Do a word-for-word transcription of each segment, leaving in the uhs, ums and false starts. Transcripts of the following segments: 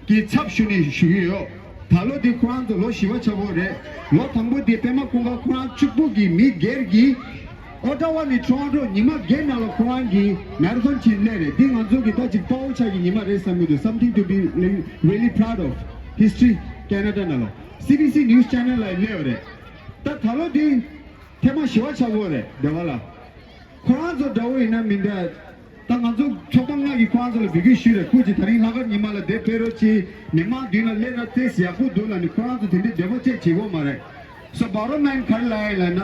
གི་ཚབ་ཞུ་ནས་ཞུ་གི་ཡོད། ད་ལོ་འདི་ཁོ་རང་ཚོ་ལོ་བཞི་པ་ཆགས་ཀྱི་ཡོད་རེད། ལོ་དང་པོ་འདི་པད་མ་ཀུན་དགའ་ཁོ་རང་གཅིག་པུ་གི་མི་སྒེར་གྱིས་ཨོ་ཊ་ཝ་ནས་ཊོ་རོན་ཊོ་ཉི་མ་བརྒྱད་ནང་ལ་ཁོ་རང་གིས་མེ་ར་ཐོན་བྱས་སླེབས་རེད། འདི་ང་ཚོ་གི་ད་ཅིག་དཔའ་བོ་ཆགས་ཀྱི་ཉི་མ་རེད་བསམ་གྱི་འདུག Something to be really proud of, history Canada ནང་ལ། སི་བི་སི་news channel ལ་སླེབས་ཡོད་རེད། ད་ད་ལོ་འདི་ཐེངས་མ་བཞི་པ་ཆགས་ཀྱི་ཡོད་རེད། སྡེ་བ་ལ། ཁོ་རང་ཚོ་འདྲ་བོ་ཡིན་ན་མི་འདྲ། ད་ང་ཚོ་ཚོགས་པ་ལྔ་གིས་ཁོ་རང་ཚོ་ལ་འབོད་སྐུལ་ཞུས་རེད། སྐུ་མཁྱེན་དེ་རིང་ལྷག་དཀར་ཉི་མ་ལ་དེབ་སྤེལ་རོགས་གྱིས། མི་མང་མདུན་ལ་སླེབས་ན་དེ་ཡག་པོ་འདུག་ལབ་ནས་ཁོ་རང་ཚོ་དེ་འདྲའི་འབྲེལ་བ་བཅས་བྱེད་ཀྱི་ཡོད་མ་རེད། སོ་bottom line ག་རེ་ལབ་ཡིན་ལབ་ན།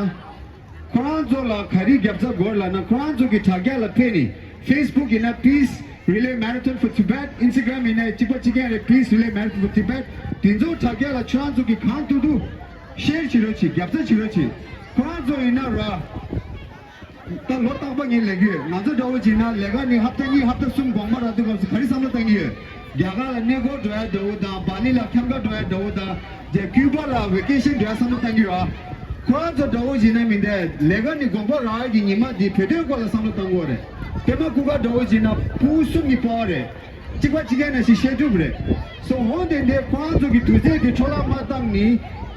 ཁོ་རང་ཚོ་ལ་ག་རེ་རྒྱབ་རྩ་དགོས་ལབ་ན། ཁོ་རང་ཚོ་གི་དྲ་རྒྱ་ལ་ཕེབས་ནས། Facebook ཡིན་ན་Peace Relay Marathon for Tibet, Instagram ཡིན་ན་གཅིག་པ་གཅིག་རྐྱང་རེད། Peace Relay Marathon for Tibet། དེ་ཚོ་དྲ་རྒྱ་ལ་ཁྱོད་རང་ཚོ་གི་གང་ཐུབ་ཐུབ་ཤེར་བྱེད་རོགས་གྱིས། རྒྱབ་རྩ་བྱེད་རོགས་གྱིས། ཁོ་རང་ཚོ་ཡིན་ན་ར། ད་ལོ་རྟག་པ་ངས་ལས་ཀྱི་ཡོད། ང་ཚོ་འདྲ་བོ་བྱས་ན་ལས་ཀ་ནི་ཧབ་ཏ་གཉིས་ཧབ་ཏ་གསུམ་གོང་མ་རག་དུས་སྐབས་སུ་ག་རེ་བསམ་བློ་བཏང་གི་ཡོད། རྒྱ་གར་ལ་གནས་སྐོར་འགྲོ་ཡ་འདྲ་བོ་དང་། བྷ་ལི་ལ་འཁྱམ་ག་འགྲོ་ཡ་འདྲ་བོ་དང་། རྒྱ་ཀིའུ་པ་ལ་ཝེ་ཀེ་ཤན་འགྲོ་ཡ་བསམ་བློ་བཏང་གི་ཡོད། ཁོ་རང་ཚོ་འདྲ་བོ་བྱས་ན་མི་འདྲ། ལས་ཀ་ནི་དགོངས་པ་རག་ཡ་གི་ཉི་མ་འདི་བོད་དོན་སྐོར་ལ་བསམ་བློ་བཏང་དགོས་རེད། པད་མ་ཀུན་དགའ་འདྲ་བོ་བྱས་ན་ཕྲུ་གུ་གསུམ་གྱི་ཕ་མ་རེད། གཅིག་པ་གཅིག་རྐྱང་ནང་བཞིན་བཤད་ཐུབ་རེད། སོ་འོ་དེ་འདྲའི་ཁོ་རང་ཚོ་གི་དུས་ཚོད་དེ་འཕྲོ་བརླག་མ་བཏང་ནི།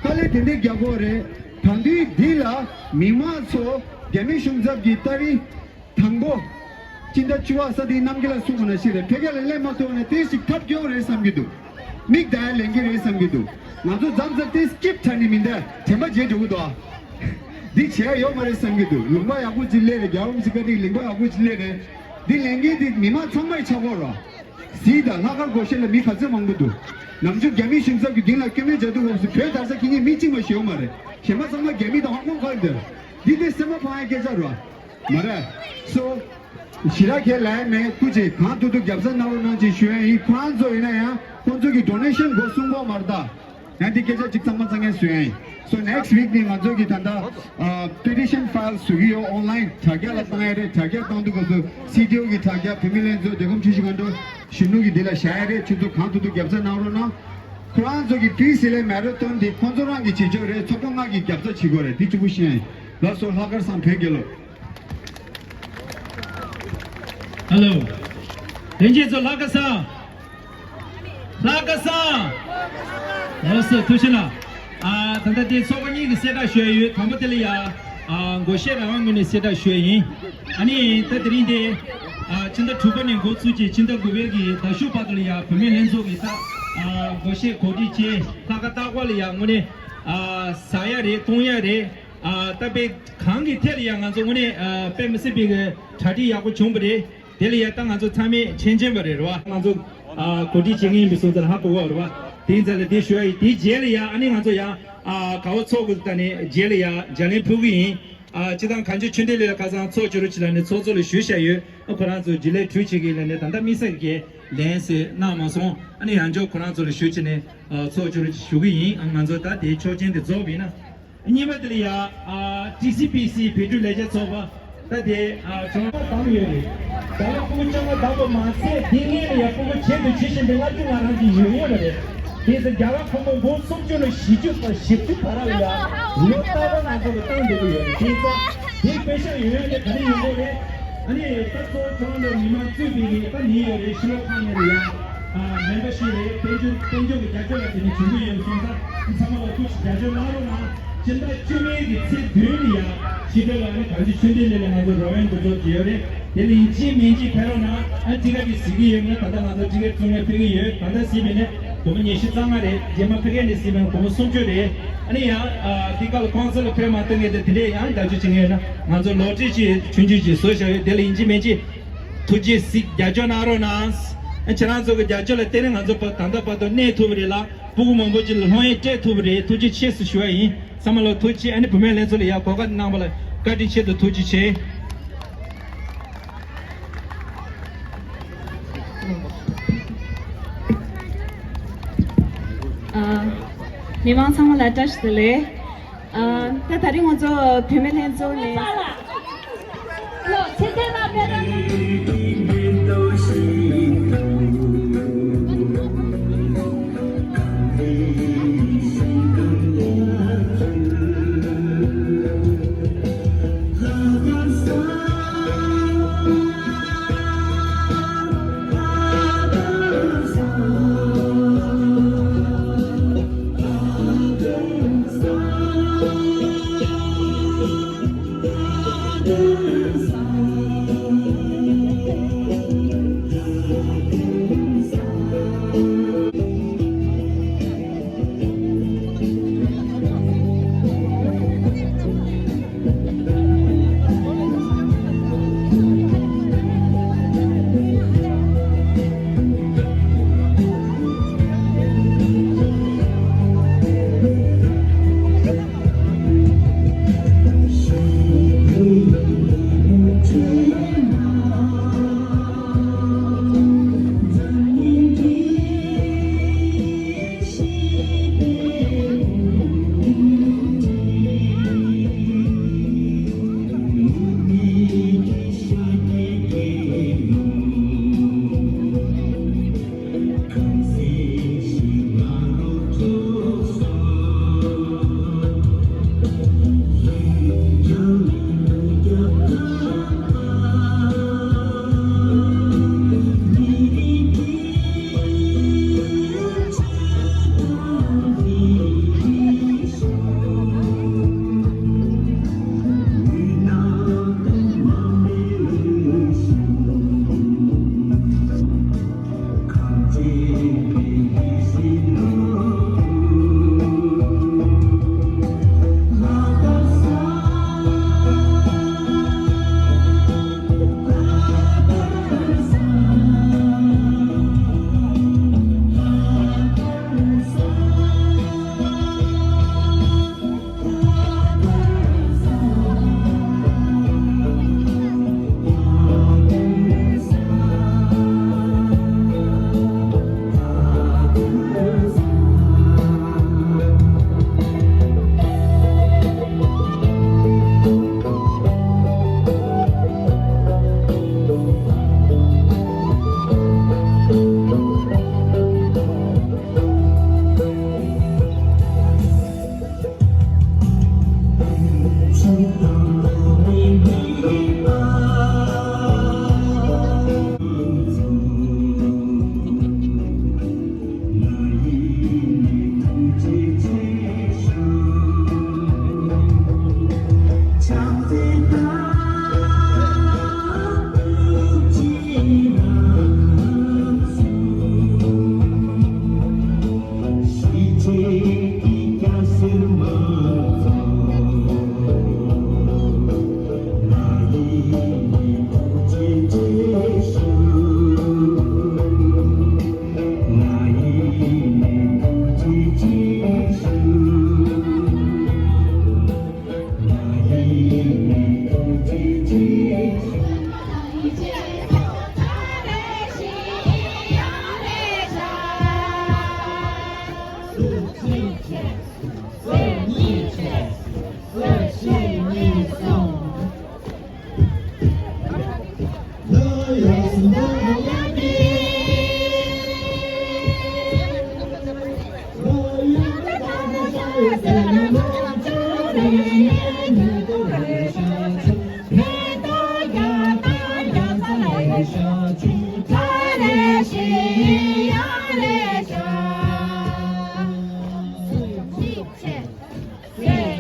དཀའ་ལས་དེ་འདྲའི་རྒྱག་དགོས་རེད། ད་དུས་འདི་ལ་མི་མང་ཚོ་རྒྱ་མི་གཞུང་ཚབ་ཀྱི་ཏ་རིག་དང་པོ་སྤྱི་ཟླ་བཅུ་པ་ས་དེའི་གནམ་གྱི་ལ་གསུངས་པ་ནང་བཞིན་རེད། ཕ་གི་ལ་སླེབས་མ་ཐུབ་ན་དེ་ཞིག་ཐབས་སྐྱོ་རེད་བསམ་གྱི་འདུག་མིག་ལྟ་ཡ་ལས་འགན་རེད་བསམ་གྱི་འདུག་ང་ཚོ་མཚམས་མཚམས་དེ་སྐྱིབ་ཁྲ་ནི་མི་འདྲ་དྲན་པ་བརྗེད་འགྲོ་གི་འདུག་ཨ། འདི་བྱས་ཡོད་མ་རེད་བསམ་གྱི་འདུག་ལུང་པ་ཡག་པོ་ཅིག་སླེབས་རེད། རྒྱལ་བ་མི་སི་ཀ་ཏིག་ལུང་པ་ཡག་པོ་ཅིག་སླེབས་རེད། འདི་ལས་འགན་འདི་མི་མང་ཚང་མ་ཡི་ཆགས་ཀྱི་ཡོད་རེད། གཟིགས་དང་། ལྷག་དཀར་སྒོར་གཞས་ལ་མི་ག་ཚོད་མང་པོ་འདུག་ནམ་རྒྱུན་རྒྱ་མི་གཞུང་ཚབ་ཀྱི་མདུན་ལ་སྐྱོན་མེད་བྱ་དུས་སྐབས་སུ་བོད་དར་ས་ཁྱེད་གཉིས་མི་གཅིག་མ་ཞིག་ཡོད་མ་རེད། གཞན་པ་ཚང་མ་རྒྱ་མི་དང་ཧོང་ཀོང་ག་རེ་འདིར། འདི་དེ་སེམས་པ་ཕངས་ཡ་སྐད་ཆ་རེད་བ། མ་རེད། སོ། ཞེ་དྲག་ཁས་ལེན་མེད། སྐུ་མཁྱེན་གང་ཐུབ་ཐུབ་རྒྱབ་རྩ་གནང་རོགས་གནང་ཅེས་ཞུ་ཡ་ཡིན། ཁོ་རང་ཚོ་ཡིན་ན་ཡང་ཁོང་ཚོ་གི་ཌོ་ནེ་ཤན་དགོས་གསུང་གི་ཡོད་མ་རེད་ད། ཡང་འདི་སྐད་ཆ་གཅིག་ཚང་མ་ཚང་མས་ཟེར་ཡ་ཡིན། So next week ནི་ང་ཚོ་གི་ད་ལྟ་ཨ་པེ་ཊི་ཤན་ཕའིལ་བཟོ་གི་ཡོད། ཨོན་ལའིན་དྲ་རྒྱ་ལ་བཏང་ཡ་རེད། དྲ་རྒྱ་བཏང་དུས་སྐབས་སུ་སི་ཌི་ཨོ་གི་དྲ་རྒྱ། བུད་མེད་ལྷན་ཚོགས། བདེ་ཁམས་ཆུ་བཞི་སྒང་དྲུག་གཞོན་ནུ་གི་འདི་ལ་བཞག་ཡ་རེད། ཁྱོད་ཚོ་གང་ཐུབ་ཐུབ་རྒྱབ་རྩ་གནང་རོགས་གནང་། ཁོ་རང་ཚོ་གི་པི་སི་ལེ་མེ་ར་ཐོན་འདི་ཁོང་ཚོ་རང་གི་བྱེད་ཕྱོགས་རེད། ཚོགས་པ་ལྔ་གི་རྒྱབ་རྩ་བྱེད་དགོས་རེད། འདི་གཅིག་པུ་ཤེས་ཡ་ཡིན། ལགས་སོ། ལྷག་དཀར་སང་བོད་རྒྱལ་ལོ། ཧེ་ལོ། ལྷན་རྒྱས་ཚོ་ལྷག་དཀར་སང་། ལྷག་དཀར་སང་། ལགས་སོ། ཐུགས་རྗེ་གནང་། ཨ་ད་ལྟ་དེ་ཚོགས་པ་གཉིས་ཀྱི་གསལ་བསྒྲགས་ཞུ་ཡ་ཡོད། དང་པོ་དེ་ལ་ཡ་ཨ་སྒོར་གཞས་རང་དབང་ངོས་ནས་གསལ་བསྒྲགས་ཞུ་ཡ་ཡིན། ཨ་ནི་ད་དེ་རིང་དེ་ཨ་ཕྱི་ཟླ་དྲུག་པ་ནས་འགོ་བཙུགས་ཀྱིས་ཕྱི་ཟླ་དགུ་པའི་གི་ཟླ་མཇུག་བར་དུ་ལ་ཡ་བུད་མེད་ལྷན་ཚོགས་ཀྱི་ད་ཨ་སྒོར་གཞས་གོ་སྒྲིག་བྱས། ལྷག་དཀར་ལྟག་པ་ལ་ཡ་དངོས་གནས་ཨ་ཟ་ཡ་རེད། བཏུང་ཡ་རེད། ཨ་ད་དཔེ་གང་གི་ཐད་ལ་ཡ་ང་ཚོ་དངོས་གནས་ཨ་དཔེ་མི་སྲིད་པའི་གི་གྲ་སྒྲིག་ཡག་པོ་བྱུང་བ་རེད། དེ་ལ་ཡ་ད་ང་ཚོ་ཚང་མས་མཁྱེན་མཁྱེན་པ་རེད། རེད་བ། ང་ཚོ་ཨ་གོ་སྒྲིག་བྱེད་མཁན་ཡིན་པའི་སོང་ཙང་ཧ་གོ་གི་རེད་བ། དེ་ཡིན་ཙང་ལ་དེ་ཞུ་ཡ་ཡིན། དེའི་རྗེས་ལ་ཡ་ཨ་ནི་ང་ཚོ་ཡ་ཨ་ག་བ་ཚོགས་དགོས་ད་ནི་རྗེས་ལ་ཡ་ལྗགས་ལན་ཕུལ་གི་ཡིན། ཨ་སྤྱི་བཏང་གངས་ལྗོངས་ཆོས་ལྡན་གླིང་ལ་ཁ་སང་ཚོགས་བཅར་རོགས་བྱེད་ལབ་ནས་ཚོགས་གཙོ་ལ་ཞུས་བཞག་ཡོད། ཨ་ཁོ་རང་ཚོ་རྗེས་ལན་དྲུག་བྱེད་ཀྱི་ལབ་ནས་ད་ལྟ་དམིགས་བསལ་གྱི་ལན་ཟེར་གནང་མ་སོང་། ཨ་ནི་ཡང་བསྐྱར་ཁོ་རང་ཚོ་ལ་ཞུ་བྱས་ནས་ཨ་ཚོགས་བཅར་རོགས་ཞུ་གི་ཡིན། ཨ་ང་ཚོ་ད་དེའི་ཆོག་མཆན་དེ་རྫོགས་པ་ཡིན་ན། གཉིས་པ་དེ་ལ་ཡ་ཨ་ཊི་སི་པི་སི་བོད་ཕྲུག་ལས་བྱེད་ཚོགས་པ་ད་དེ་ཨ་ཚོགས་པ་བདམས་ཡོད་རེད། ད་ལ་ཕྲུ་གུ་བཅོ་ལྔ་བདམས་པ་མ་ཟད་དེ་སྔོན་ལ་ཡ་ཕྲུ་གུ་བྱེད་དུ་བྱེད་བཞིན་པའི་ལྔ་བཅུ་ང་རང་གི་ཡོད་ཡོད་པ་རེད། དེ་ཚོ་རྒྱ་གར་ཁོངས་མི་འབུམ་སུམ་ཅུ་ནས་བཞི་བཅུ་བར་བཞི་བཅུ་བར་ལ་ཡ་ལོ་ལྟར་བ་ང་ཚོ་ལ་བཏང་བསྡད་ཀྱི་ཡོད་རེད། དེ་ཚོ་དེ་དཔེ་ཤག་ཡོད་ཡོད་དེ་ག་རེ་ཡོད་དགོས་རེད། ཨ་ནི་ད་གཙོ་བོ་ཁྱོད་རང་ཚོ་མི་མང་གཙོས་པའི་གི་ད་མི་ཡོད་རེད། ཕྱི་ལོགས་ཁག་ནས་རེད་ཡ། ཨ་མེམ་བར་ཤིབ་རེད། དཔལ་འབྱོར་དཔལ་འབྱོར་གྱི་རྒྱབ་སྐྱོར་ལ་དེ་ནས་གྱོང་གུད་ཡོད་སོང་ཙང་ཚང་མ་ལ་ཐུགས་རྗེ་རྒྱབ་སྐྱོར་གནང་རོགས་གནང་། སྤྱི་ཟླ་བཅུ་པའི་གི་ཚེས་བདུན་ནས་ཡ་ཕྱི་དྲོ་ལ་ནི་གངས་ལྗོངས་ཆོས་ལྡན་གླིང་ལ་ང་ཚོ་རོལ་དབྱངས་འགོ་ཚུགས་ཀྱི་ཡོད་རེད། དེ་ལ་ཡིན་གཅིག་མིན་གཅིག་ཕེབས་རོགས་གནང་། ཨ་ཊི་ཀེ་ཊི་གཟིགས་ཀྱི་ཡོད་ན་ད་ལྟ་ང་ཚོ་ཊི་ཀེ་ཊི་བཙོང་མཁན་ཕེབས་ཀྱི་ཡོད། ད་ལྟ་གཟིགས་པ་ཡིན་ན་སྒོར་མོ་ཉི་ཤུ་རྩ་ལྔ་རེད། རྗེས་མ་ཕ་གི་ནས་གཟིགས་པ་ཡིན་ན་སྒོར་མོ་སུམ་ཅུ་རེད། ཨ་ནི་ཡང་ཨ་འདི་ག་ལ་ཁོང་ཚོ་ལ་ཕེབས་མ་ཐུབ་མཁན་དེ་དེ་འདྲས་ཡང་བརྡ་སྤྲོད་བྱེད་མཁན་ཡོད་ན་ང་ཚོ་ལོ་ཊི་རི་ཅིག་ཆུང་ཆུང་ཅིག་བཟོས་བཞག་ཡོད། དེ་ལ་ཡིན་གཅིག་མིན་གཅིག་ཐུགས་རྗེ་གཟིགས་རྒྱབ་སྐྱོར་གནང་རོགས་གནང་། ཨ་ཁྱེད་རང་ཚོ་གི་རྒྱབ་སྐྱོར་ལ་བརྟེན་ནས་ང་ཚོ་བར་ད་ལྟ་བར་དུ་གནས་ཐུབ་པ་རེད་ལ། སྤུ་གུ་མང་པོ་ཅིག་ལ་སློབ་ཡོན་སྤྲད་ཐུབ་པ་རེད། ཐུགས་རྗེ་ཆེ་ཟེར་ཞུ་བ་ཡིན། ཚང་མ་ལ་ཐུགས་རྗེ་ཆེ། ཨ་ནི་བུད་མེད་ལྷན་ཚོགས་ལ་ཡང་གོ་སྐབས་གནང་བ་ལ་བཀའ་དྲིན་ཆེ་དང་ཐུགས་རྗེ་ཆེ། ཨ། མི་མང་ཚང་མ་ལ་བཀྲ་ཤིས་བདེ་ལེགས། ཨ། ད་དེ་རིང་ང་ཚོ་བུད་མེད་ལྷན་ཚོགས་ནས།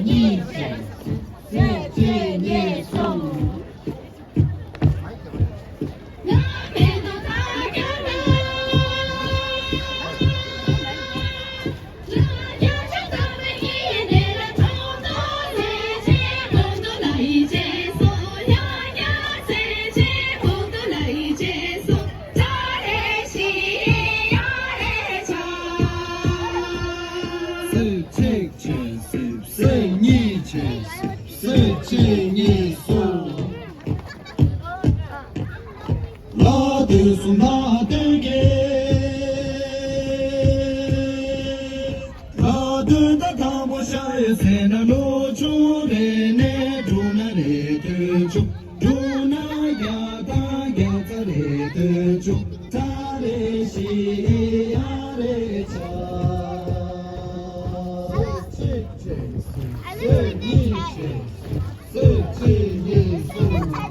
གཉིས་གཅིག་གཅིག་གཉིས་གསུམ། གཅིག་གཅིག་གཅིག་གཉིས་གཅིག་གཅིག་གཅིག་གཉིས་གསུམ། ལ་དོན་གསུམ་ལ་དོན་བརྒྱད། ལ་དོན་དང་དང་པོ་ཤར་ཡོད་ཟེར་ན་ལོ་ཆུང་རེ་ནས་འབྲུ་ན་རེ་དོན་ཆུང་འབྲུ་ན་རྒྱ་དང་རྒྱ་ཚ་རེ་དོན་ཆུང་ཚ་རེ་ཤི་ཡ་རེ་ཆ། གཅིག་གཅིག་གཅིག་གཉིས་གཅིག་གཅིག་གཉིས་གསུམ།